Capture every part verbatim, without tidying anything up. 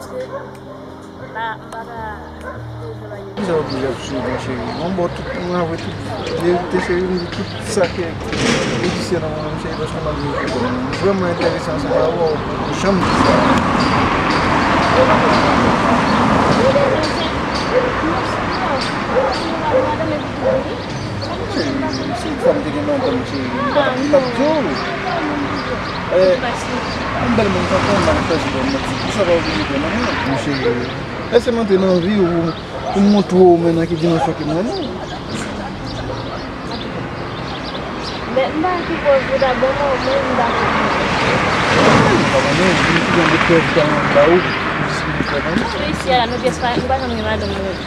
La, m pa ka toujou la. Kisa w oblije ap swiv mwen, cheri? Mwen ba w tout, mwen avwe tout verite, cheri, m di tout sa ki egziste nan mwen menm, cheri, paske m ap viv pou mwen. M vrèman enterese ansanm avè w, ou janm di sa. Cheri, si yon fanm te gen madanm, cheri, m pa t ap di w. Eh, yon bèl moun sa fè, m ap chwazi pou mwen. Kisa w oblije fè nan mwen, cheri? Èske m antre nan vi w pou m montre w men nan ki dimansyon ke m renmen w? Men m pa ki pòz ou ta ban mwen, mwen m pa konn. M pa konnen, vin ki jan de prèv ta mwen ba ou pou diskite prèv an. Sou isi a la, nou pyès pa, nou pa janm gen madanm nou menm.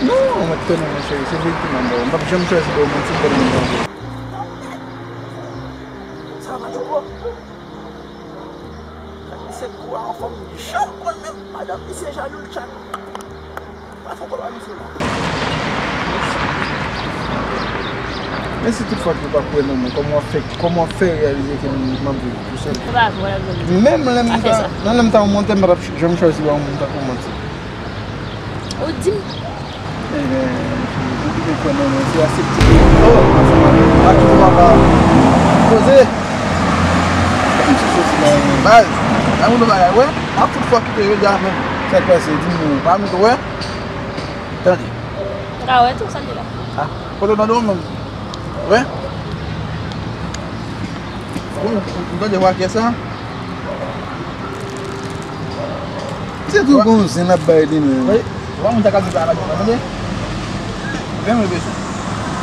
Non, mwen te konnen, mon cheri, se verite m ap ba w. M p ap janm chwazi ba w manti, m konnen m pa vre. Sa va, Djouko? Misye kou a anfòm, janm konn menm madanm misye jalou l tchat. Pa fè kòl a misye la. Men si tout fwa ke w pa kwè nan mwen, kòman w ap fè, kòman w ap fè reyalize ke m, m ap viv tousèl? Ou pa kwè nan mwen. Menm lè m ta, menm lè m ta yon mantè, m pa t ap janm chwazi ba yon moun tankou w manti. Ou di m. Ebyen, ou byen kwè nan mwen, se aksepte. Oh, ansanm avèk Matouko papa. Koze. Kòm se soti la, baz. Nan moun bagay, wè. A tout fwa kite yo di a menm. Sa k pase, di m non. Pa menm wè. Tande. M ka wè tou, sa li la. Ah, kote w tande w menm? Wè. Ou, ou, ou tande wakè sa? Se tou gon zen l ap bay li menm. Wi, ou pa moun sa k ap viv la, tande? Vin mwen bezwen.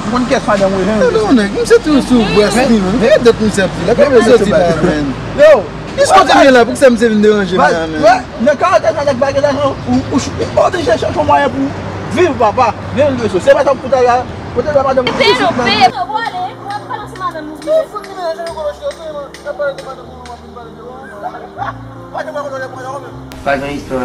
M konn kès madanm ou, vin mwen bezwen. Tande yon nèg, misye tou sou brès li menm. Gade dòt misye ap di la, kòman misye soti la menm? Yo! Kis kote m ye la, poukisa misye vin deranje m la menm? Wè, nan karantèn nan nèg pa gen lajan, ou, ou, ou oblije chèche yon mwayen pou viv, papa. Vin mwen bezwen. Se madanm pou ta la, kote la madanm ou? Peye non, peye. Ou ap pale ansanm avè m, ou vle. Ou fout ki menm jan yo kòmanse yo, se mwen, n ap pale de madanm ou, w ap vin pale de ou. Pa gen mwen konnen lè pran yo menm. Pa gen istwa.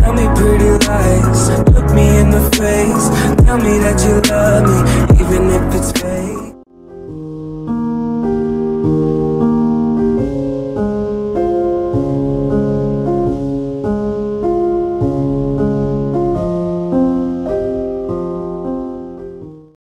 Tell me pretty lies, look me in the face. Tell me that you love me, even if it's fake.